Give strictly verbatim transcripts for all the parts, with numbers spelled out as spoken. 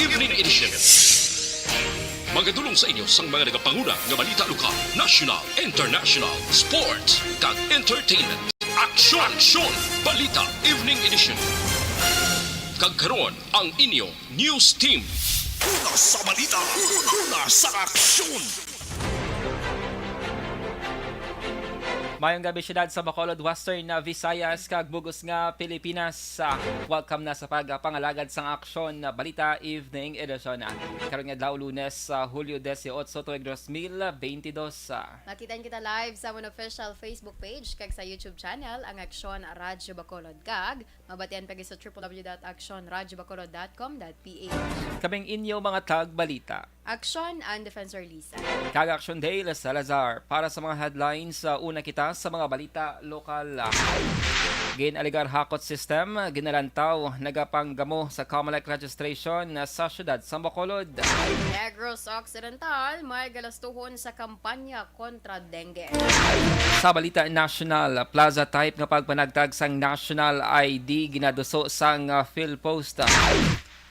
Evening Edition. Magadulong sa inyo sang mga nagapanguna nga balita lokal, national, international, sports, kag entertainment. Aksyon! Aksyon! Balita Evening Edition. Kag karon, ang inyo news team. Una sa balita, una sa aksyon. Mayong gabi, siyudad sa Bacolod, Western Visayas, kag bug-os nga Pilipinas. Ah, welcome na sa pagpangalagad sang Aksyon Balita Evening Edition. Karon nga adlaw, Lunes, sa Hulyo dieciocho, tuig dos mil veintidós. Ah, Makitan kita live sa amon official Facebook page kag sa YouTube channel, ang Aksyon Radyo Bacolod, kag mabatian pa gid sa triple W dot aksyon radyo bacolod dot com dot P H. Kaming inyo mga tagbalita. Aksyon and Defensor Lisa. Kag Aksyon Dale Salazar. Para sa mga headlines, sa una kita sa mga balita lokal. Gin-alegar hakot system, ginalantaw, nagapanggamo sa Comelec registration sa siyudad sa Bacolod. Negros Occidental, may galastuhon sa kampanya kontra dengue. Sa balita nasyonal, plaza type nga pagpanagtag sang national I D ginaduso sang, ah, PhilPost.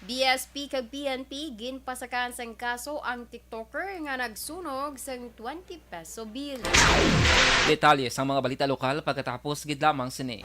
B S P kag P N P ginpasakaan sang kaso ang TikToker nga nagsunog sang twenty peso bill. Detalye sang mga balita lokal pagkatapos gid lamang sini.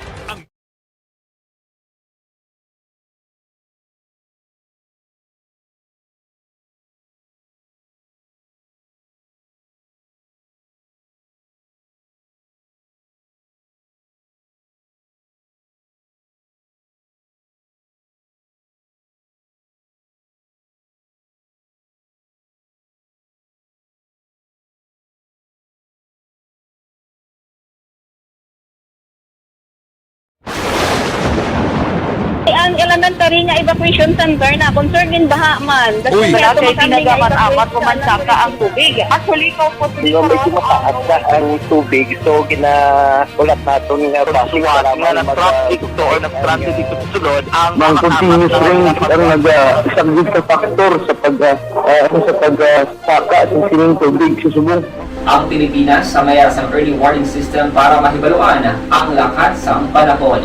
Ang elementary nga evacuation center na concern in baha man. Uy. Wala kay ginagaman amat pumansaka ang tubig. Actually, ikaw po, Hindi, medyo mataas na ang tubig. So, ginahulat naton nga base sa lamang na-traffic to or na-stranded dito sa sulod ang mga continuous rain ang nag-, ah, isa gid sa factor sa pag, ah, ah, sa pag, ah, saka sa sining tubig sa subong. Ang Pilipinas sa mayara sang early warning system para mahibaluan ang lakat sang panahon.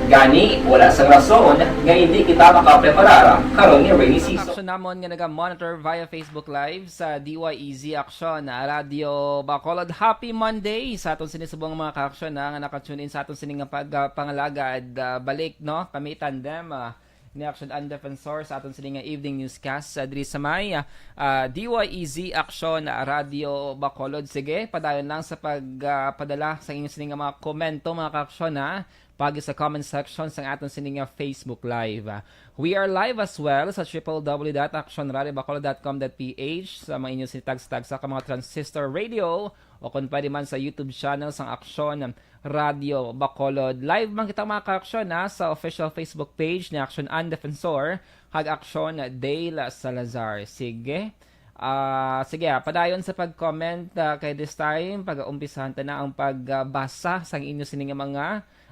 Gani, wala sang rason nga hindi kita makapreparar karon nga rainy season. Aksyon namon nga naga-monitor via Facebook Live sa D Y E Z Aksyon, ah, Radyo Bacolod. Happy Monday sa aton sini subong mga ka-aksyon, ah, nga naka-tune in sa aton sini nga pag, ah, pangalagad, ah, balik, no? Kami tandem, ah, ni Aksyon and Defensor sa aton sini nga evening newscast, ah, diri sa may, ah, ah, D Y E Z Aksyon, ah, Radyo Bacolod. Sige, padayon lang sa pag, ah, padala sa inyo sini nga mga komento, mga ka-aksyon, ha? Pagi sa comment section sang aton sini nga Facebook Live. Ah, we are live as well sa triple W dot aksyon radio bacolod dot com dot P H, sa mga inyo sini tagsa-tagsa ka mga transistor radio, o kung pwede man sa YouTube channel sang Aksyon Radyo Bacolod. Live man kita, mga ka-aksyon, ha, sa official Facebook page ni Aksyon and Defensor kag Aksyon Dale Salazar. Sige. Ah, sige, ah, padayon sa pag-comment, ah, kay this time, pag-umpisahan ta na ang pagbasa sang inyo sini nga mga,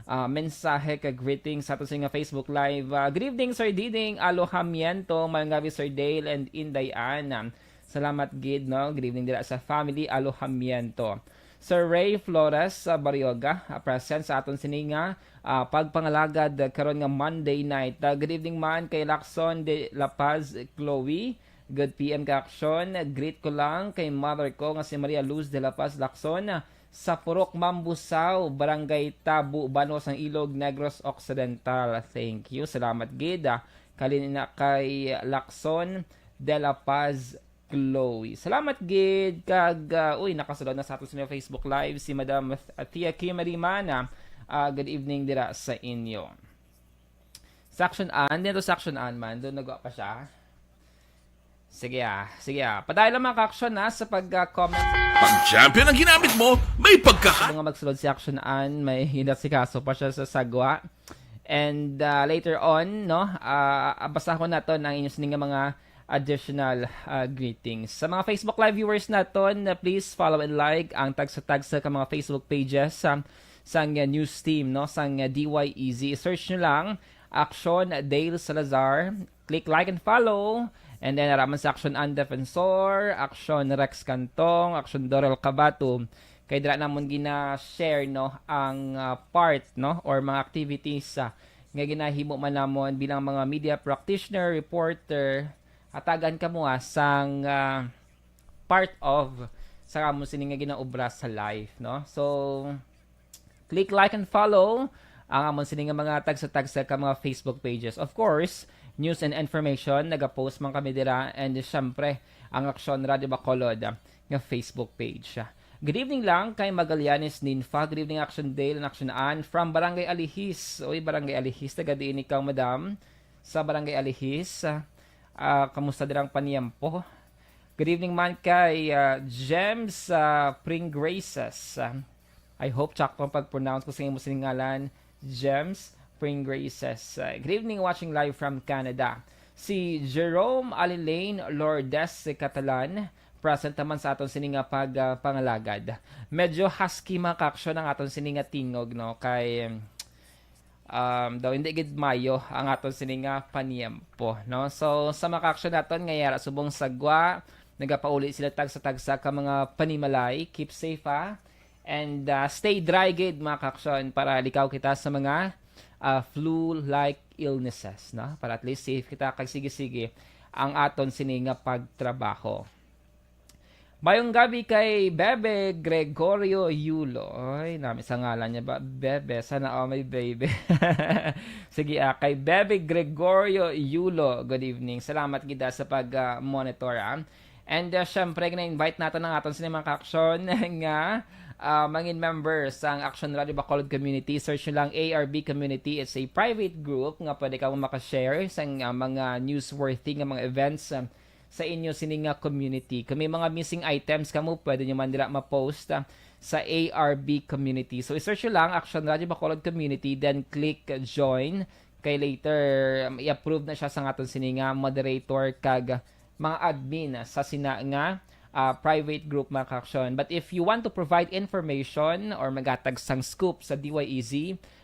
ah, mensahe kag greetings sa aton sini nga Facebook Live. Ah, good evening, Sir Diding Alojamiento. Mayong gabi, Sir Dale and Inday Ann. Salamat gid, no? Good evening dira sa family Alojamiento. Sir Ray Flores, ah, Barioga, ah, present sa aton sini nga, ah, pagpangalagad, ah, karon nga Monday night. Ah, good evening man kay Lacson de La Paz Chloe. Good P M ka-aksyon. Greet ko lang kay mother ko nga si Maria Luz de La Paz Lacson, ah, sa Purok Mambusao, Barangay Tabo, Banwa sang Ilog, Negros Occidental. Thank you. Salamat gid, ah. Kalin na kay Lacson de La Paz Chloe. Salamat gid kag, ah, uy, nakasulod na sa aton sa Facebook Live si Madam Th-, Tia Kimberly Mana. Ah, good evening dira sa inyo. Sa Action An, dito sa Action An man, doon nagwa pa siya. Sige, ah, sige, ah. Padayon lang, mga ka-aksyon, ha, sa pag, ah, comment. Pag champion ang ginamit mo, may pagka- Sa mga magsulod si Action An, may hinasikaso pa siya sa sagwa. And, ah, later on, no, ah, basahon naton ang inyo sini nga mga additional, ah, greetings. Sa mga Facebook Live viewers naton, ah, please follow and like ang tagsa-tagsa ka mga Facebook pages, ah, sang, ah, news team, no, sang, ah, D Y E Z. Search nyo lang, Action Dale Salazar. Click like and follow. And then, ara man sa Action An Defensor, Action Rex Cantong, Action Dorel Cabato. Kay dira namon gina-share, no, ang, ah, part, no, or mga activities, ah, nga ginahimo man namon bilang mga media practitioner, reporter, hatagan kamo, ah, sang, ah, part of sa amon sini nga ginaobra sa life, no? So, click like and follow ang amon sini nga mga tagsa-tagsa ka mga Facebook pages. Of course, news and information, nagapost man kami dira, and syempre, ang Aksyon Radio Bacolod, ah, nga Facebook page. Good evening lang kay Magallanes Ninfa. Good evening, Action Dale and Action Ann from Barangay Alihis. Uy, Barangay Alihis, taga diin ikaw, madam? Sa Barangay Alihis. Ah, kamusta dirang paniyempo? Good evening man kay, ah, James, ah, Pringgraces. Ah, I hope sakto ang pag-pronounce ko sa imo sining ngalan, James Pringgraces. Ah, good evening, watching live from Canada. Si Jerome Alilane Lourdes Catalan, present naman sa aton sini nga pag, ah, pangalagad. Medyo husky, mga kaaksyon, ang aton sini nga tingog, no? Kay, um, daw hindi gid mayo ang aton sini nga paniyempo, no? So, sa mga kaaksyon naton nga yara subong sa gwa, nagapauli sila tagsa-tagsa ka mga panimalay. Keep safe, ha? And, uh, stay dry gid, mga kaaksyon, para likaw kita sa mga, uh, flu-like illnesses, no? Para at least safe kita kag sige-sige ang aton sini nga pagtrabaho. Mayong gabi kay Bebe Gregorio Yulo. Oy, nami sa ngalan niya ba? Bebe, sana all may baby. Sige, ah, kay Bebe Gregorio Yulo, good evening. Salamat gid, ah, sa pag, ah, monitor, ah. And, uh, syempre, gina-invite naton ang aton sini mga kaaksyon nga, uh, mangin member sang Action Radio Bacolod Community. Search nyo lang A R B Community. It's a private group nga pwede kamo makashare sang, uh, mga newsworthy nga mga events, um, sa inyo sini nga community. Kung may mga missing items kamo, pwede nyo man dira ma-post, uh, sa A R B Community. So, i-search nyo lang Action Radio Bacolod Community, then click join. Kay later, um, i-approve na siya sa aton sini nga moderator kag mga admin sa sina nga, ah, private group, mga kaaksyon. But if you want to provide information or maghatag sang scoop sa D Y E Z,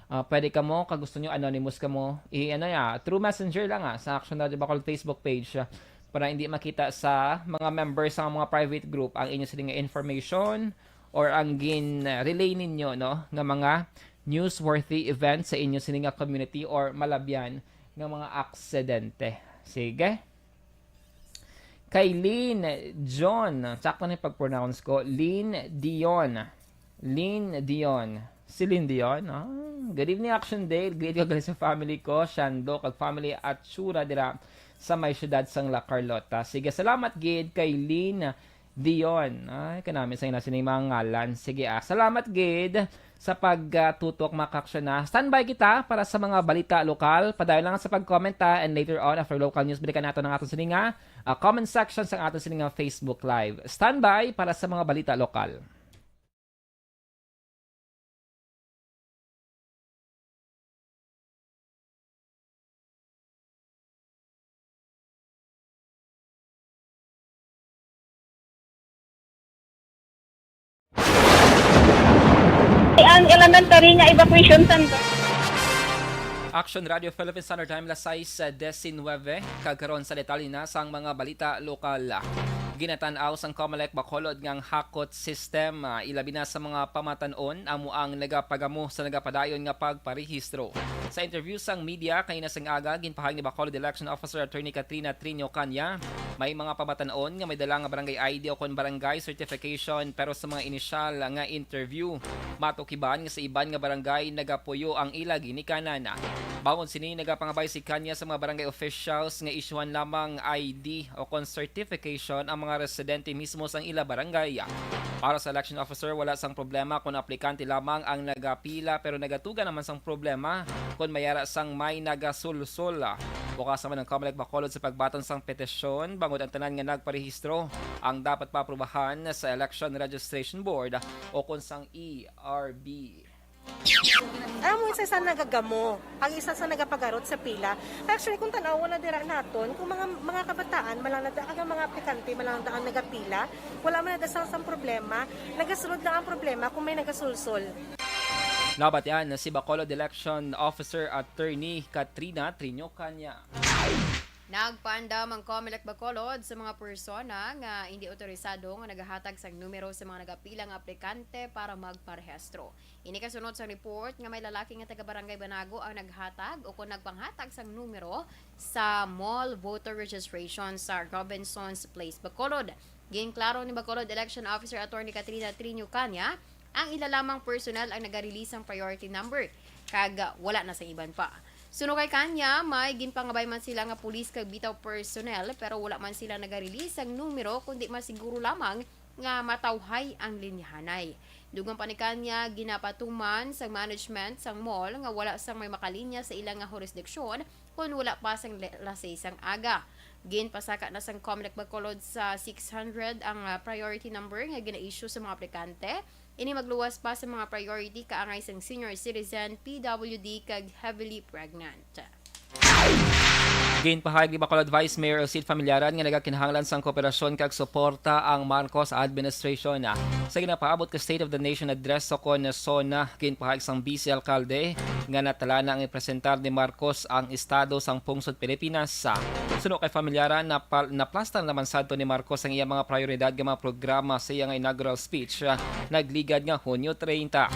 ah, pwede kamo, kag gusto nyo anonymous kamo, i-, ano ya, through messenger lang, ah, sa Action Radio Bacolod Facebook page, ah, para hindi makita sa mga members sa mga private group ang inyo sini nga information or ang gin-relay ninyo, no, nga mga newsworthy event sa inyo sini nga community or malabyan nga mga aksidente. Sige. Kay Lynn John. Sakto na yung pag-pronounce ko. Lynn Dion. Lynn Dion. Si Lynn Dion. Ah, good evening, Action Dale. Greet ko gali sa family ko, Shando, kag family at Tsura dira sa may siyudad sang La Carlota. Sige, salamat gid kay Lynn Dion. Ay, kanami sa ina sining mga ngalan. Sige, ah, salamat gid sa pagtutok, mga kaaksyon, ah. Standby kita para sa mga balita lokal. Padayon lang sa pag-comment, ah, and later on, after local news, balikan nato ang aton sini nga, ah, comment section sa aton sini nga Facebook Live. Standby para sa mga balita lokal. Ang elementary nga evacuation center. Action Radio Philippine Standard Time, las sais diecinueve, kag karon sa detalye na sang mga balita lokal. Ginatan-aw sang Comelec Bacolod nga ang hakot system, ah, ilabi na sa mga pamatan-on, amo ang nagapagamo sa nagapadayon nga pagparehistro. Sa interview sang media kanina sang aga, ginpahayag ni Bacolod Election Officer Attorney Katrina Trinio Canya, may mga pamatan-on nga may dala nga barangay I D o kon barangay certification, pero sa mga inisyal nga interview, matok iban nga sa iban nga barangay nagapuyo ang ila ginikanan. Bangod sini, nagapangabay si Canya sa mga barangay officials nga isyuhan lamang I D o kon certification ang mga residente mismo sang ila barangay. Para sa election officer, wala sang problema kon aplikante lamang ang nagapila, pero nagatuga naman sang problema kon may ara sang may nagasulsol. Bukas naman ang Comelec Bacolod sa pagbaton sang petisyon, bangod ang tanan nga nagparehistro ang dapat paaprubahan sa Election Registration Board o kon sang E R B. Amo, isa sa nagagamo, ang isa sa nagapagarot sa pila. Actually, kung tanaw na dira naton, kung mga, mga kabataan, malang na ang mga aplikante, malang na ang nagapila, wala man na sang, sang problema. Nagasulod lang ang problema kung may nagasulsol. Labat yan si Bacolod Election Officer Attorney Katrina Trinio Canya. Nagpaandam ang Comelec Bacolod sa mga persona nga hindi otorisado nga nagahatag sang numero sa mga nagapila nga aplikante para magparehistro. Ini kasunod sa report nga may lalaki nga taga Barangay Banago ang naghatag o kung nagpanghatag sang numero sa mall voter registration sa Robinson's Place, Bacolod. Ginklaro ni Bacolod Election Officer Attorney Katrina Triño Caña, ang ila lamang personnel ang nagarelease sang priority number, kag wala na sa iban pa. Suno kay Caña, may ginpangabay man sila nga pulis kag bitaw personnel, pero wala man sila nagarelease sang numero, kundi masiguro lamang nga matawhay ang linyahanay. Dugang pa ni Caña, ginapatuman sang management sang mall nga wala sang may makalinya sa ila nga jurisdiksyon kon wala pa sang le-, alas sais sang aga. Ginpasaka na sang Comelec Bacolod sa six hundred ang, ah, priority number nga gina-issue sa mga aplikante. Ini magluwas pa sa mga priority kaangay sang senior citizen, P W D, kag heavily pregnant. Ginpahayag ni Bacolod Vice Mayor Elcid Familiaran nga nagakinahanglan sang kooperasyon kag suporta ang Marcos administration. Sa ginapaabot ka State of the Nation Address sa kon SONA, ginpahayag sang Vice Alcalde nga natala na ang ipresentar ni Marcos ang estado sang pungsod Pilipinas. Suno kay Familiaran, napal-, naplastar naman sadto ni Marcos ang iya mga prioridad nga mga programa sa iya nga inaugural speech, ah, nagligad nga Hunyo treinta.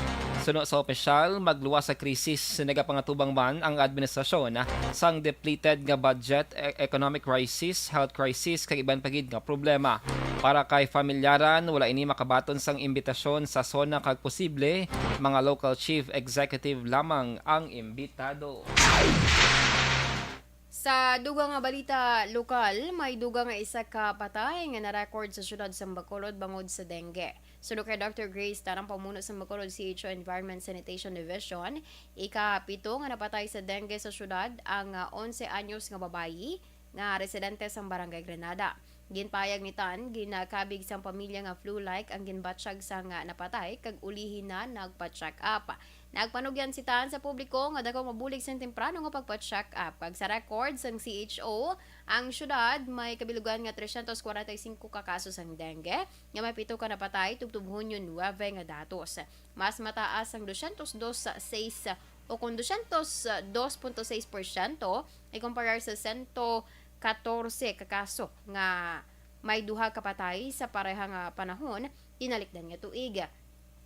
Suno sa opisyal, magluwas sa krisis, nagapangatubang man ang administrasyon, ah, sang depleted nga budget, e-, economic crisis, health crisis, kag iban pa gid nga problema. Para kay Familiaran, wala ini makabaton sang imbitasyon sa SONA kag posible mga local chief executive lamang ang imbitado. Sa dugang nga balita lokal, may dugang nga isa ka patay nga na-record sa siyudad sang Bacolod bangod sa dengue. Suno kay Doctor Grace Tarang, pamuno sang Bacolod C H O Environment Sanitation Division, ikapito nga napatay sa dengue sa siyudad ang, ah, onse anyos nga babayi nga residente sang Barangay Granada. Ginpahayag ni Tan, ginakabig sang pamilya nga flu-like ang ginbatsyag sang, ah, napatay kag ulihi na nagpa-check up. Nagpanugyan si Tan sa publiko nga daw mabulig sang temprano nga pagpa-check up. Kag sa record sang C H O, ang siyudad may kabilugan nga trescientos cuarenta y cinco ka kaso sang dengue, nga may pito ka napatay tubtob Hunyo nuebe nga datos. Mas mataas ang dosyentos dos sa sais o kon dosyentos dos punto sais porsyento ikumparar sa sento katorse ka kaso nga may duha ka patay sa pareha nga panahon tinalikdan nga tuig.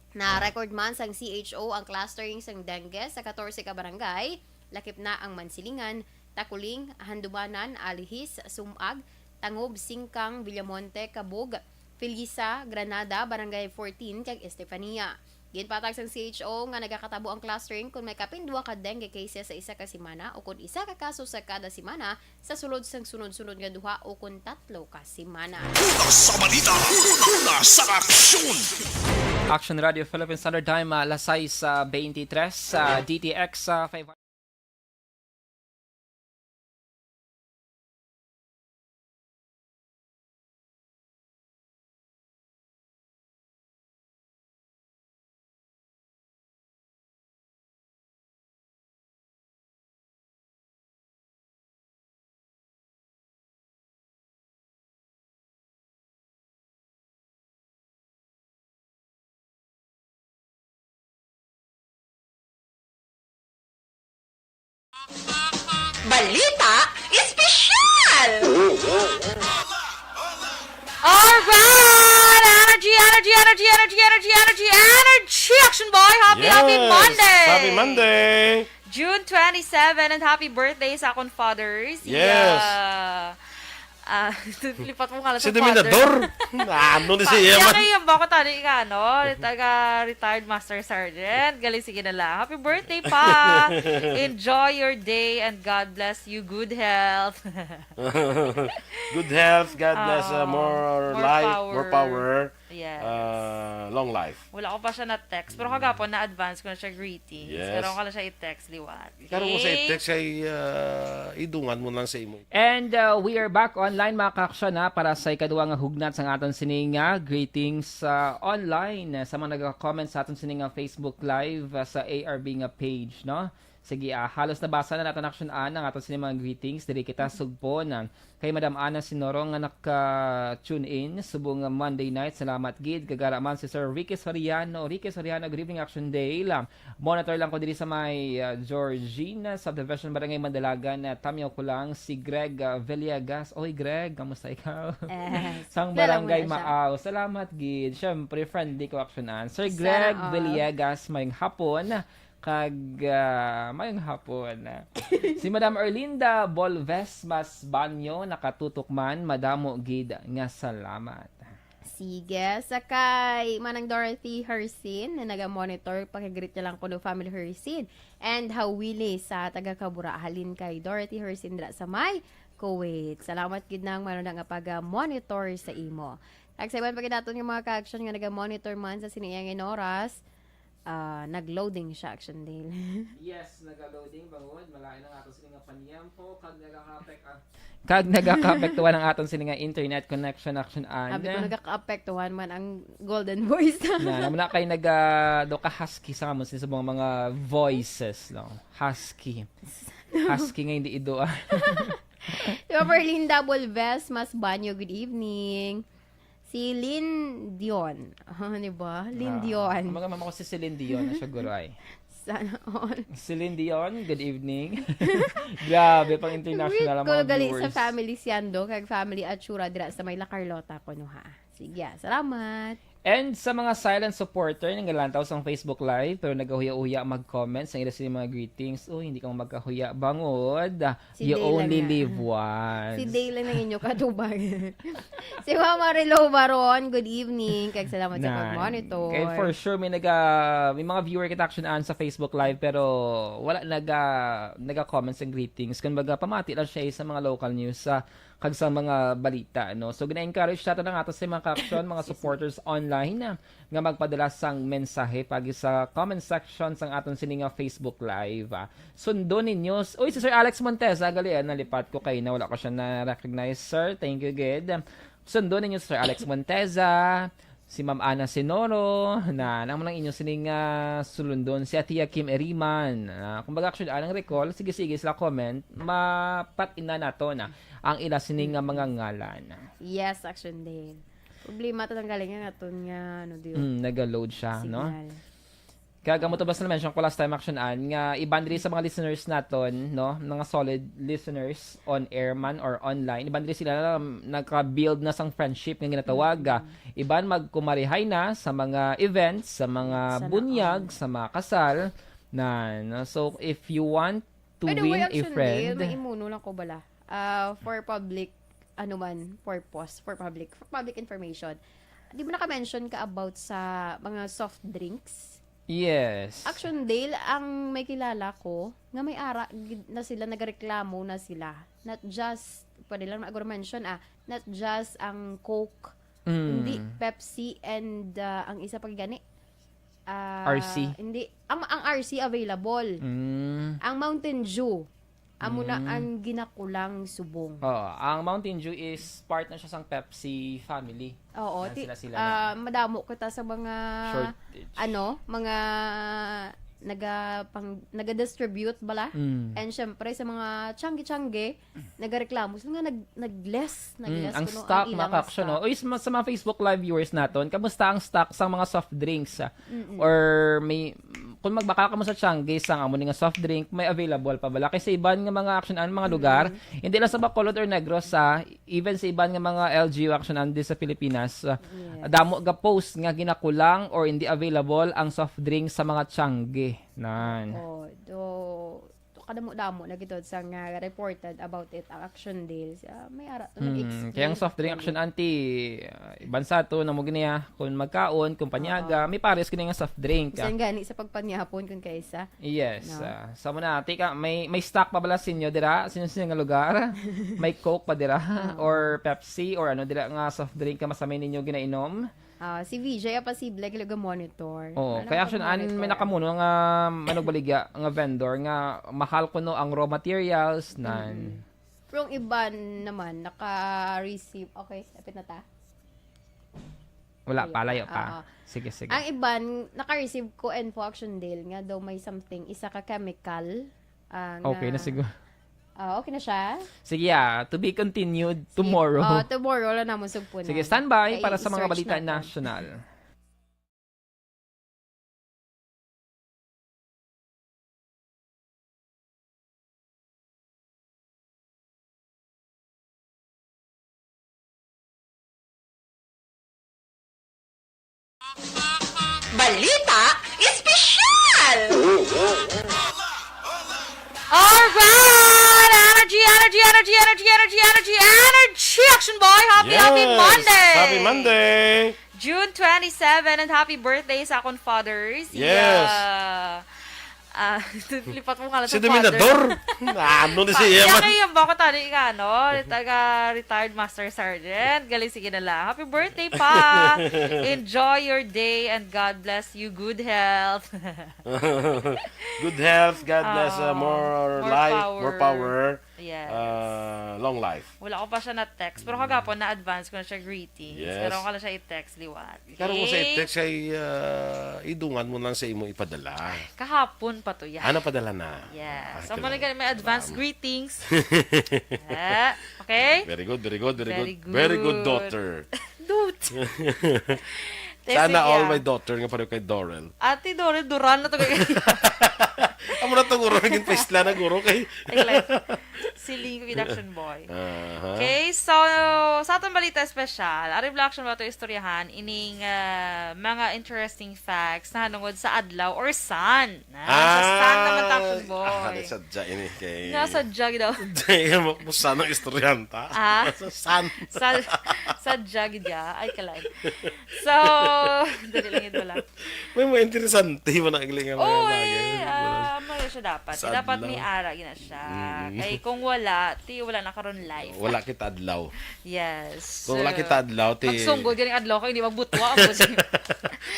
Na-record man sang C H O ang clustering sang dengue sa katorse ka barangay, lakip na ang Mansilingan, Taculing, Handumanan, Alihis, Sumag, Tangub, Singkang, Villamonte, Cabug, Felisa, Granada, Barangay fourteen, kag Estefania. Ginpatag sang C H O nga nagakatabo ang clustering kon may kapin duha ka dengue cases sa isa ka semana o kon isa ka kaso sa kada semana sa sulod sang sunod-sunod nga duha o kon tatlo ka semana. Una sa balita, una sa aksyon. Action Radio Philippine Standard Time, ah, alas sais, ah, twenty-three, sa D T X, ah, five. Balita Espesyal! Alright! Energy, energy, energy, energy, energy, energy, energy! Action Boy! Happy, happy Yes! Monday! Happy Monday! June twenty-seven, and happy birthday sa akon fathers. Yes. Yeah. Ah, lipat mo nga lang Si sa father. Dominador? Ano ni Pa-, siya siya man? Kay yung bako tani ka, ano? Taga retired master sergeant. Galing, sige na lang. Happy birthday, Pa! Enjoy your day and God bless you. Good health. Good health, God bless, uh, Ah, more more life, more power. Power. Yes. Ah, long life. Wala ko pa siya na-text, pero kagapon na-advance ko na siya greetings. Yes. Pero ako lang siya i-text liwat. Karon mo sa Okay? I-text kay, ah, idungan mo lang sa imo. And, uh, we are back online, mga kaaksyon, ha, para sa ikaduha nga hugnat sang aton sining, ah, greetings, ah, online, ah, sa mga nag-comment sa aton sining, ah, Facebook Live, ah, sa A R B nga page, no? Sige, ah, halos nabasa na naton, Action Ann, ang aton sini mga greetings. Diri kita sugpon, ah, kay Madam Ana Sinoro nga naka-tune in subong nga Monday night. Salamat gid. Kagara man si Sir Ricky Soriano. Ricky Soriano, good evening, Action Dale. Ah, monitor lang ko diri sa may, ah, Georgina Subdivision, Barangay Mandalagan. Ah, tamyaw ko lang si Greg, ah, Villegas. Oy, Greg, kamusta ikaw? Eh, Sang kilala mo Barangay na siya. Maaw. Salamat gid. Syempre, friendly ko, Action Ann. Sir Sana Greg all. Villegas, mayong hapon. Kag, ah, mayong hapon. Si Madam Erlinda Bolves Mas Banyo nakatutok man, madamo gid nga salamat. Sige, sa kay Manang Dorothy Hersin na naga-monitor, pakigreet niya lang kuno family Hersin and Hawili sa taga Kabura, halin kay Dorothy Hersin dira sa may Kuwait. Salamat gid nang mano na nga pag-monitor sa imo. Kag sa iban pa gid naton nga mga ka-action nga naga-monitor man sa sini nga oras, ah, nag-loading siya, Action Dale. Yes, naga-loading bangod malain ang aton sini nga panyempo kag nagakapek ang Kag nagakaapektuhan ang aton sini nga internet connection, Action Ann. Abi ko nagakaapektuhan man ang Golden Voice. Na, naman na kay naga, do ka husky sa amon sa mga, mga voices, no? Husky. Husky nga hindi iduan. Di ba, Berlin Double Vest, Mas Banyo, good evening. Si Lynn Dion. Ah, di ba? Lynn Ah, Dion. Ang mga mama ko si Celine Dion na siya, guray. Sana all. Celine Dion, good evening. Grabe, pang international Greet ang ko mga gali sa viewers. Family Siando, kag family Atsura dira sa may La Carlota, kuno ha. Sige, ah, salamat. And sa mga silent supporter nga naglantaw sa Facebook Live, pero nagahuya-huya mag-comment sa ila sa mga greetings, uy, hindi ka magkahuya, bangod. Si You Day lang only na. Live once. Si Day lang ang inyo katubang. Si Mama Relo Baron, good evening. Kag salamat sa Na, pag-monitor. Kay for sure, may naga, may mga viewer kita, Action Ann, sa Facebook Live, pero wala naga, naga-comment sa greetings. Kung baga, pamati lang siya sa mga local news, ah, kag sa mga balita, no? So, gina-encourage natin ang ato sa mga ka-action, mga supporters online, ah, nga magpadala sang mensahe pagi sa comment section sang aton sini nga Facebook Live, ah. Sundon ninyo. Uy, si Sir Alex Monteza, gali, ah, nalipat ko kay na wala ko siya na-recognize, sir. Thank you, gid. Sundon ninyo si Sir Alex Monteza, si Ma'am Ana Sinoro, na namo lang inyo sining, ah, sulundon, si Atia Kim Eriman. Ah, kumbaga, actually, anang recall, sige-sige sila comment, mapat-ina nato na ang ila sining nga mga ngalan. Yes, Action Dale. Problema to lang galing nga aton nga, ano, diyo? Mm, naga-load siya, no? Signal. Kaya gamot ba sa mention ko last time, Action Ann, nga iban diri sa mga listeners naton, no? Mga solid listeners on air man or online. Iban diri sila na nagka-build na sang friendship nga ginatawag, ah. Mm. Iban magkumarihay na sa mga events, sa mga Sana bunyag, all. Sa mga kasal. Na, no? So, if you want to By the way, win a Action Dale, friend, may imuno lang ko bala. Ah, for public, ano man, purpose, for public, for public information. Di ba naka-mention ka about sa mga soft drinks? Yes. Action Dale, ang may kilala ko, nga may ara, gid na sila, nagareklamo na sila. Not just, pwede lang na ako mention, ah, not just ang Coke, Mm. hindi, Pepsi, and, ah, ang isa pa gani, ah, R C. Hindi, ang, ang R C available. Mm. Ang Mountain Dew, amo na Mm. ang ginakulang subong. Oo, ang Mountain Dew is part na siya sang Pepsi family. Oo, Yan ti-, sila-sila na. Ah, madamo kita sa mga, Shortage. Ano, mga naga-, pang-, naga-distribute bala. Mm. And syempre, sa mga tiyangge-tiyangge, nagareklamo sila nga nag-, nag-less, Mm, nag-less ang kuno stock, ang mga ilang kaksyon, stock. No? Uy, sa, sa mga Facebook Live viewers naton, kamusta ang stock sa mga soft drinks, ah? Mm-mm. Or may, kung magbakal ka mo sa Changi, sang amo ni nga soft drink, may available pa bala? Kay sa iban nga mga Action Ann, mga lugar, Mm-mm. hindi lang sa Bacolod or Negros, ah, even sa iban nga mga L G U, Action Ann, di sa Pilipinas, ah, Yes. damo ga post nga ginakulang or hindi available ang soft drink sa mga Changi. Nan. Oh, do, kadamo-damo na gid sa nga reported about it ang Action Dale. Ah, may ara to, Mm, nag-explain kaya ang soft drink, kami. Action Ann, ah, iban sa ato, namo gini, ah, kung magkaon, kung panyaga, Oo. may pares gini nga soft drink, ah. Bisan gani sa pagpanyapon, kung kaisa. Yes, No? ah, sa muna, tika, may, may stock pa bala sinyo dira? Sinyo, sinyo nga lugar? May Coke pa dira? Oo. Or Pepsi? Or ano dira nga soft drink ka masamay ninyo ginainom? Ah, si V J, ah, posible, kailangan monitor. Oo, Ano kaya ang Action Ann, may pag-monitor? nakamuno nga manugbaligya nga vendor nga mahal kuno ang raw materials, nan. Mm. Pero ang iban naman, naka-receive. Okay, lapit na ta. Wala pa, layo pa. Oo. Sige, sige. Ang iban, naka-receive ko info, Action Dale, nga daw may something, isa ka chemical, ah, Okay na nga siguro. Ah, okay na siya? Sige, ah, to be continued tomorrow. Oh, tomorrow lang namon sugpunan. Sige, standby Kay para sa mga i-search balita natin. national. Balita Espesyal! Alright! Energy, energy, energy, energy, energy, energy, energy! Action Boy, happy, happy Yes! Monday! Happy Monday! June twenty-seven, and happy birthday sa akon fathers. Yes. Yeah. Ah, lipat mo nga lang Si sa father. Dominador. Ano ni Pa- siya Siya man? kayo yung bako tali nga, ano, taga retired master sergeant. Galing, sige na lang. Happy birthday, pa. Enjoy your day and God bless you. Good health. Good health, God bless, uh, Ah, more more life, more power. power, Yes. uh, long life. Wala ko pa siya na-text, pero kagapon na-advance ko na siya greetings. Yes. Pero ako lang siya i-text liwat. Karon ko sa Okay? i-text kay, ah, idungan mo lang sa imo ipadala. Kahapon pa to yan. Ah, napadala na. Yes. Ah, So, mali correct. ka may advance Salamat. greetings. Ah, okay? Very good, very good, very Very good. Very good, good. daughter. Dude. Sana Tessie all Gia. my daughter nga pareho kay Dorel. Ate Dorel, Duran na to kay Amo na to, guro, naging paisla na, guro, kay Ay, like, si Ling with Action Boy. Aha. Okay, so, sa atong balita espesyal, ari bala, Action Boy, ato istoryahan ining, ah, mga interesting facts na hanungod sa adlaw or sun. Na, sa sun naman, Action Boy. Ah, nasadya ini kay Nasadya gid daw. Sadya, mo, mo sana ang istoryanta. Ah? Sa sun. Sa, sadya gid ya. Ay, kalay. So, dali lang yun pala. May mga interesante mo na galing nga mga Oh, bagay. eh, ah, mali siya dapat. Sad Dapat lang. may ara gina siya. Mm. Kay kung wala, ti wala na karon life. Wala kita adlaw. Yes. Kung wala So, kita adlaw, ti magsunggol ganing adlaw kay hindi magbutwa ako.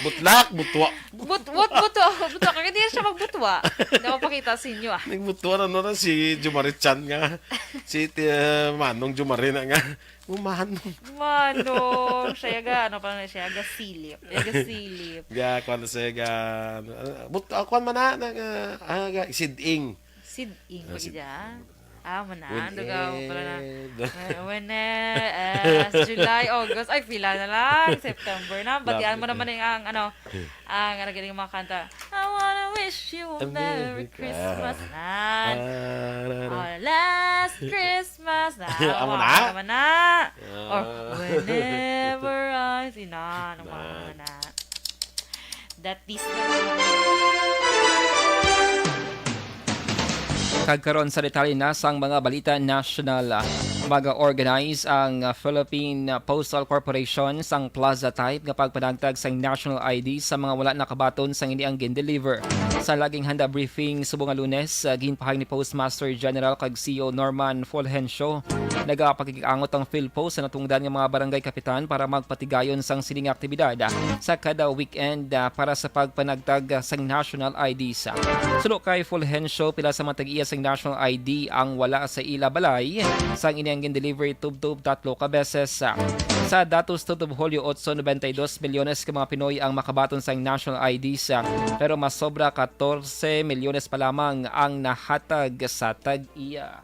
Butlak, butwa. But, what, butwa, butwa. Kaya hindi siya magbutwa. Hindi ako pakita sa inyo, ah. Nagbutwa na, no, na si Jumari Chan nga. Si, ti, uh, Manong Jumari na nga. Oh, Manong. Manong. Siya ga, ano pa na siya, ga silip. Siya ga silip. Ga, kwan na siya, ga, uh, but, uh, kwan man na, na, ga, ah, ga, siding. Siding Ah, pa sid- gid, ah. Ah, mo na. Ano ga, pala na. Whenever. Uh, when, uh, uh, July, August. Ay, pila na lang. September na. Batian mo Lapit naman na. yung, ang, ano, ang, ano, galing mga kanta. I wanna wish you a A Merry Merry Christmas Christmas. na. Ah, na, na. Or last Christmas na. Amo Amo na? naman na. Or Ah. whenever I see na. Ano Na. naman na. That this Kag karon sa detalye na sang mga balita national, ah, mag-organize ang, ah, Philippine Postal Corporation sang plaza type nga pagpanagtag sang national I D sa mga wala nakabaton sang ini ang gin-deliver. Sa laging handa briefing subong nga Lunes, ah, ginpahayag ni Postmaster General kag C E O Norman Fulgencio, nagapakig-angot ang PhilPost sa natungdan nga mga barangay kapitan para magpatigayon sang sining aktibidad, ah, sa kada weekend, ah, para sa pagpanagtag, ah, sang national I Ds. Suno kay Fulgencio, pila sa mga tag-iya sang national I D ang wala sa ila balay sang ini ang gin-deliver tubtob tatlo ka beses. Sa datos tubtob Hulyo otso, noventa y dos milyones ka mga Pinoy ang makabaton sang national I Ds, pero mas sobra katorse milyones pa lamang ang nahatag sa tag-iya.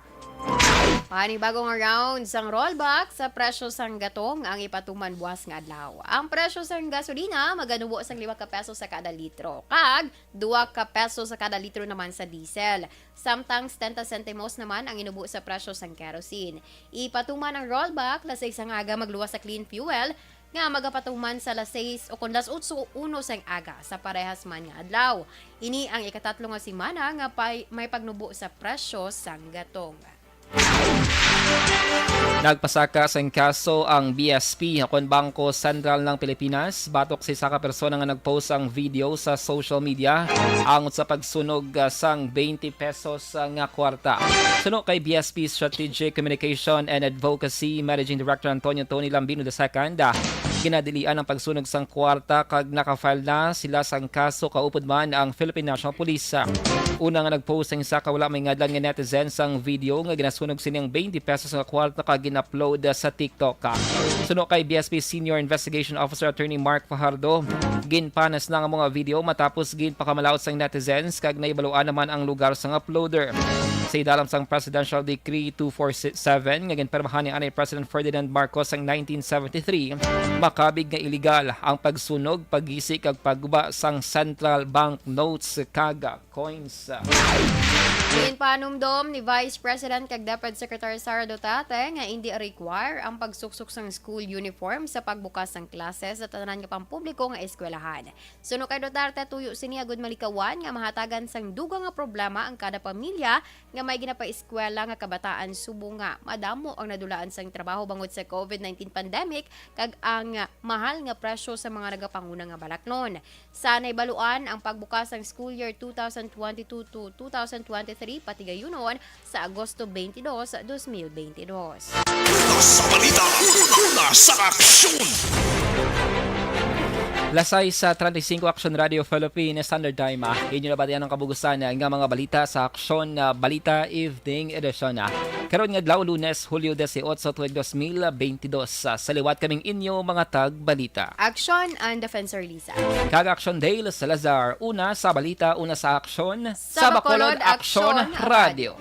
Panibagong round sang rollback sa presyo sang gatong ang ipatuman buwas nga adlaw. Ang presyo sang gasolina maganubo sang lima ka peso sa kada litro, kag dua ka peso sa kada litro naman sa diesel. Samtang setenta sentimos naman ang inubo sa presyo sang kerosene. Ipatuman ang rollback, alas sais sang aga magluwas sa clean fuel, nga magapatuman sa alas sais o kon alas otso uno sang aga sa parehas man nga adlaw. Ini ang ikatatlo nga semana nga pay-, may pagnubo sa presyo sang gatong. Nagpasaka sang kaso ang B S P kon Bangko Sentral ng Pilipinas batok sa isa ka persona nga nag-post sang video sa social media angot sa pagsunog, ah, sang twenty pesos, ah, nga kwarta. Suno kay B S P Strategic Communication and Advocacy Managing Director Antonio Tony Lambino the second, ah, Ginadilian ang pagsunog sang kwarta kag naka-file na sila sang kaso kaupod man ang Philippine National Police. Una nga nag-post ang isa ka wala may ngadlan nga netizen sang video nga ginasunog sini ang twenty pesos nga kwarta kag gin-upload sa TikTok. Suno kay B S P Senior Investigation Officer Attorney Mark Fajardo, ginpanas na ang mga video matapos ginpakamalaut sang netizens kag nahibaluan naman ang lugar sang uploader. Sa ilalam sang Presidential Decree two four seven nga ginpirmahan ni anay President Ferdinand Marcos sang nineteen seventy-three, makabig nga iligal ang pagsunog, paggisi kag pagguba sang central bank notes kag coins. Ginpanumdom ni Vice President kag Deputy Secretary Sara Duterte nga indi require ang pagsuksok sang school uniform sa pagbukas sang klase sa tanan nga pampubliko nga eskwelahan. Suno kay Duterte, tuyo sini agud malikawan nga mahatagan sang dugang nga problema ang kada pamilya nga may ginapaeskwela nga kabataan subong nga madamo ang nadulaan sang trabaho bangod sa covid nineteen pandemic kag ang mahal nga presyo sa mga nagapanguna nga balaknon. Sa nahibaluan, ang pagbukas sang school year two thousand twenty-two to two thousand twenty-three patigayunon sa Agosto twenty-dos, dos mil twenty-dos. Una sa balita, una sa aksyon. Las sais treinta y cinco, Aksyon Radio Philippines, Standard Time. Ah, inyo nabatian ang kabugusan nga mga balita sa Aksyon, ah, Balita Evening Edition. Ah, karon nga adlaw, Lunes, Hulyo dieciocho, tuig dos mil veintidós. Ah, sa liwat kaming inyo, mga tagbalita. Aksyon, Ann Defensor Liza. Kag Aksyon, Dale Salazar. Una sa balita, una sa aksyon. Sa Bacolod, Aksyon Radio.